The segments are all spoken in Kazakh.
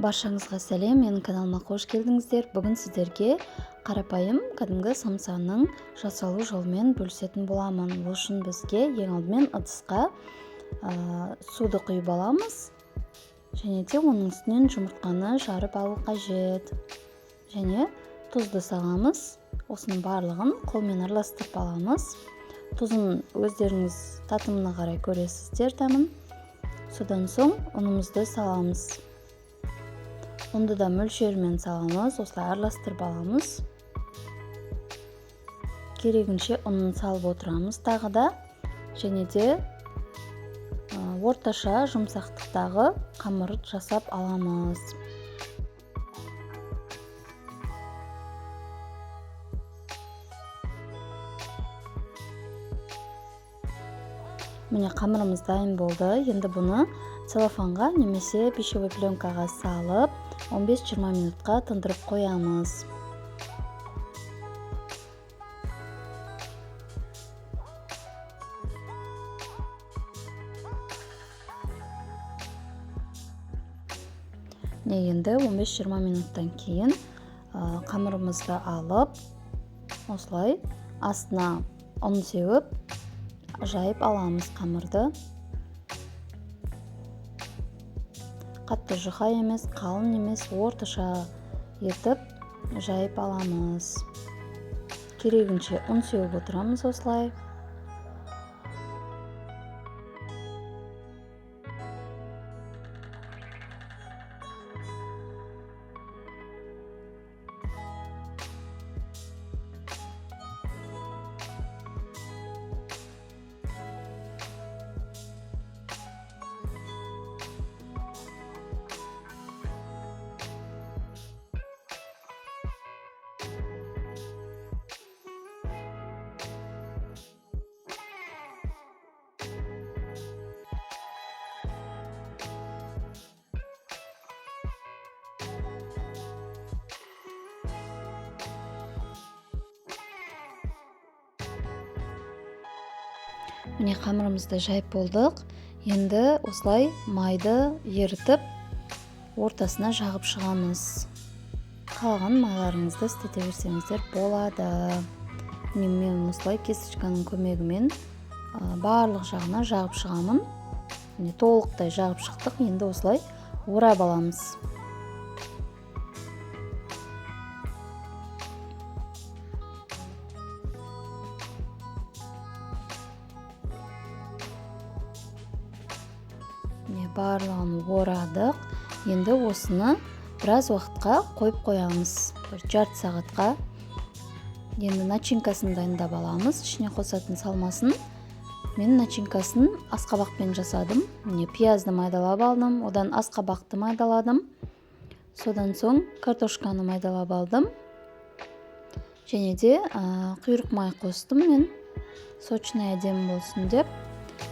Баршаңызға сәлем, менің каналыма қош келдіңіздер. Бүгін сіздерге қарапайым кәдімгі самсаның жасалу жолымен бөлісетін боламын. Ол үшін бізге ең алдымен ыдысқа суды құйып аламыз және де оның үстінен жұмыртқаны жарып алу қажет. Және тұзды саламыз. Осының барлығын қолмен араластырып аламыз. Тұзын өздеріңіз татымына қарай көресіздер дәмін. Содан соң ұнымызды саламыз. Ұнды да мөлшерімен саламыз, осылай араластырып аламыз. Керегінше ұнын салып отырамыз тағы да. Және де орташа жұмсақтықтағы қамыр жасап аламыз. Міне, қамырымыз дайын болды. Енді бұны целлофанға немесе пищевой пленкаға салып 15-20 минутқа тындырып қоямыз. Міне, енді 15-20 минуттан кейін қамырымызды алып, осылай астына ұн сеуіп жайып аламыз қамырды. Қатты жұқа емес, қалың емес, орташа етіп жайып аламыз. Керегінше ұн сеуіп отырамыз осылай. Міне, қамырымызды жайып болдық. Енді осылай майды ерітіп ортасына жағып шығамыз. Қалаған майларыңызды істете берсеңіздер болады. Міне, мен осылай кисточканың көмегімен барлық жағына жағып шығамын. Міне, толықтай жағып шықтық. Енді осылай орап аламыз. Міне, барлығын орадық. Енді осыны біраз уақытқа қойып қоямыз, бір жарты сағатқа. Енді начинкасын дайындап аламыз, ішіне қосатын салмасын. Мен начинкасын асқабақпен жасадым. Міне, пиязды майдалап алдым, одан асқабақты майдаладым. Содан соң картошканы майдалап алдым. Және де құйрық май қостым мен, сочный әдемі болсын деп.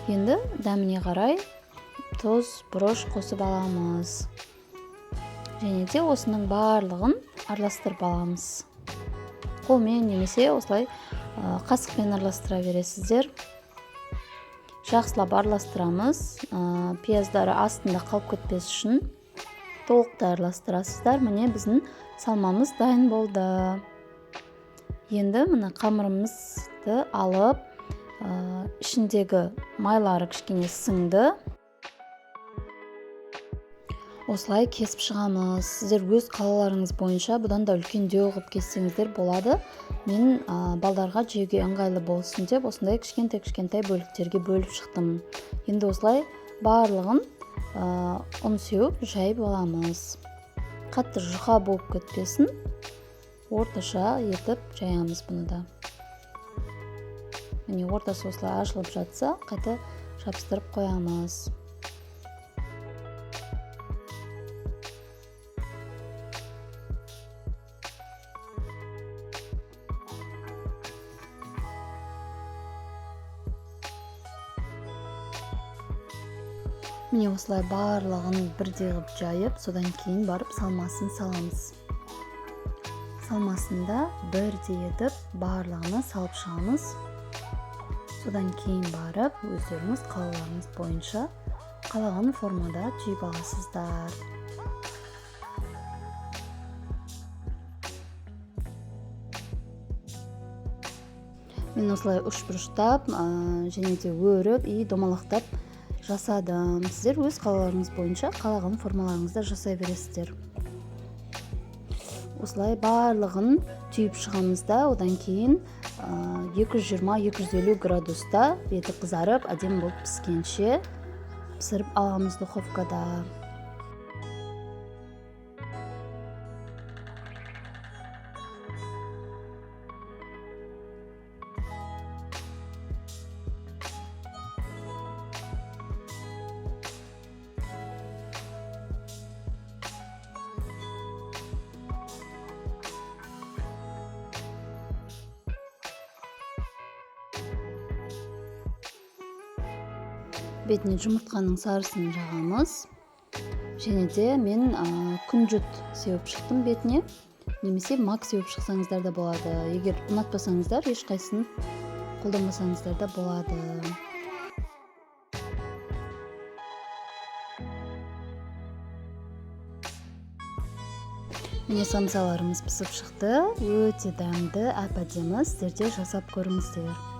Енді дәміне қарай тұз, бұрыш қосып аламыз. Және де осының барлығын араластырып аламыз. Қолмен немесе осылай қасықпен араластыра бересіздер. Жақсылап араластырамыз. Пияздары астында қалып кетпес үшін толықтай араластырасыздар. Міне, біздің салмамыз дайын болды. Енді мына қамырымызды алып, ішіндегі майлары кішкене сіңді. Осылай кесіп шығамыз. Сіздер өз қалаларыңыз бойынша бұдан да үлкендеу қылып кессеңіздер болады. Мен балдарға жеуге ыңғайлы болсын деп осындай кішкентай-кішкентай бөліктерге бөліп шықтым. Енді осылай барлығын ұн сеуіп жайып аламыз. Қатты жұқа болып кетпесін, орташа етіп жаямыз бұны да. Міне, ортасы осылай ашылып жатса, қайта жабыстырып қоямыз. Міне, осылай барлығын бірдей қылып жайып, содан кейін барып салмасын саламыз. Салмасын да бірдей етіп барлығына салып шығамыз. Содан кейін барып өздеріңіз қалауларыңыз бойынша қалаған формада түйіп аласыздар. Мен осылай үшбұрыштап, және де өріп и домалақтап жасадым. Сіздер өз қалауларыңыз бойынша қалаған формаларыңызда жасай бересіздер. Осылай барлығын түйіп шығамыз да, одан кейін 220-250 градуста беті қызарып, әдемі болып піскенше пісіріп аламыз духовкада. Бетіне жұмыртқаның сарысын жағамыз. Және де мен күнжіт сеуіп шықтым бетіне, немесе мак сеуіп шықсаңыздар да болады. Егер ұнатпасаңыздар, ешқайсысын қолданбасаңыздар да болады. Міне самсаларымыз пісіп шықты. Өте дәмді, әп-әдемі. Сіздер де жасап көріңіздер.